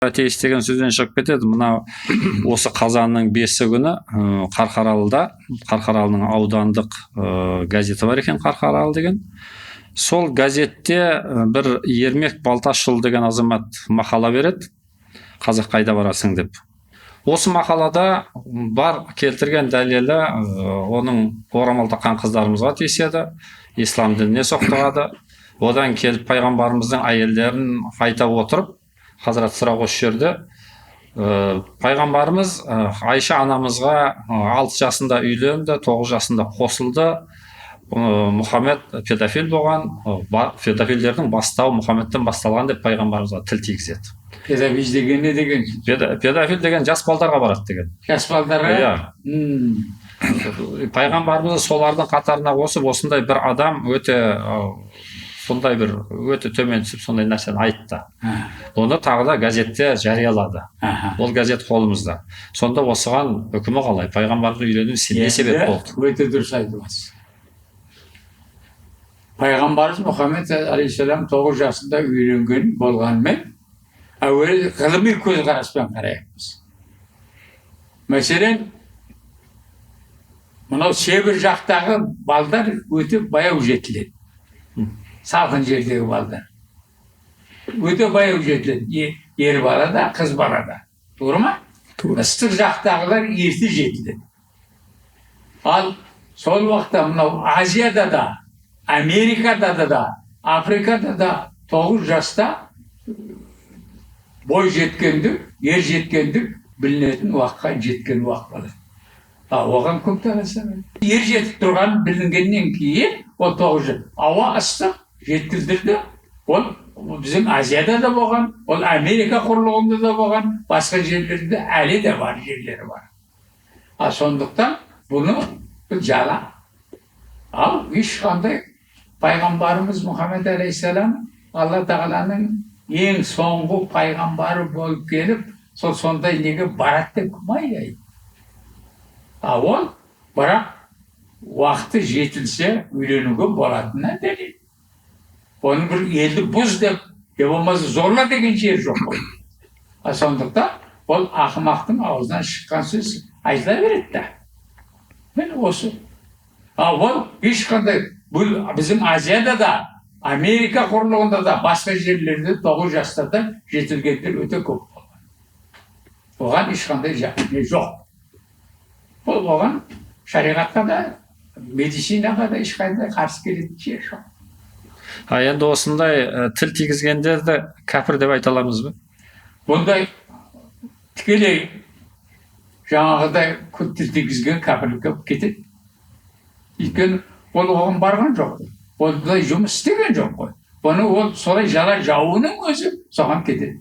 Атеист деген сөзден шығып кетеді. Мына осы қазанның 5-і күні Қарқаралыда, Қарқаралының аудандық газеті бар екен, «Қарқаралы» деген. Сол газетте бір Ермек Балташұлы деген азамат мақала береді, «Қазақ, қайда барасың?» деп. Осы мақалада бар келтірген дәлелі оның орамал таққан қыздарымызға тиіседі, ислам дініне соқтығады. Одан келіп пайғамбарымыздың әйелдерін айта отырып, хазрат, сұрақ осы жерде: пайғамбарымыз Айша анамызға 6 жасында үйленді, 9 жасында қосылды. Мұхаммед педофил болған, педофилдердің бастауы Мұхаммедтен басталған деп пайғамбарымызға тіл тигізеді. Педофил деген не деген? Педофил деген жас балдарға барады деген. Жас балдарға? Иә. Пайғамбарымызды солардың қатарына қосып, осындай бір адам өте сондай бір өте төмен түсіп, сондай нәрсені айтты. Оны тағы да газетте жариялады. Ол газет қолымызда. Сонда осыған үкімі қалай? Пайғамбарымыз үйлену не себеп болды? Өте дұрыс айтып жатсыз. Пайғамбарымыз Мұхаммед алейхисалам 9 жасында үйленген болғанымен, әуелі ғылыми көзқараспен қарайық біз. Мәселен, мынау Сібір жақтағы балдар өте баяу жетіледі, салқын жердегі балдар өте баяу жетіледі, ер бала да, қыз бала да, тура ма? Тура. Ыстық жақтағылар ерте жетіледі. Ал сол уақытта мынау Азияда да, Америкада да, Африкада да 9 жаста бой жеткендік, ер жеткендік білінетін уақытқа жеткен уақыт болады. А оған көп таласа, ер жетіп тұрған білінгеннен кейін, ол 9 жас, ауа ыстық, жеткіздірді. Ол біздің Азияда да болған, ол Америка құрлығында да болған, басқа жерлерде әлі де бар, жерлері бар. А сондықтан бұны, бұл жала. Ал ешқандай пайғамбарымыз Мұхаммед алейхисалам Алла тағаланың ең соңғы пайғамбары болып келіп, сол сондай неге барады деп кім ойлайды? А ол бірақ уақыты жетілсе, үйленуге болатынына дәлел. Оның бір елді бұз деп, не болмаса зорла деген жері жоқ қой. А сондықтан ол ақымақтың аузынан шыққан сөз айтыла береді да. Міне, осы. А ол ешқандай, бұл біздің Азияда да, Америка құрлығында да, басқа жерлерде 9 жаста да жетілгендер өте көп болған. Оған ешқандай не жоқ. Бұл оған шариғатқа да, медицинаға да ешқандай қарсы келетін жер жоқ. А енді осындай тіл тигізгендерді кәпір деп айта аламыз ба? Бұндай тікелей жаңағыдай тіл тигізген кәпірлікке кетеді, өйткені ол оған барған жоқ қой, ол былай жұмыс істеген жоқ қой. Бұны ол солай жала жабуының өзі соған кетеді.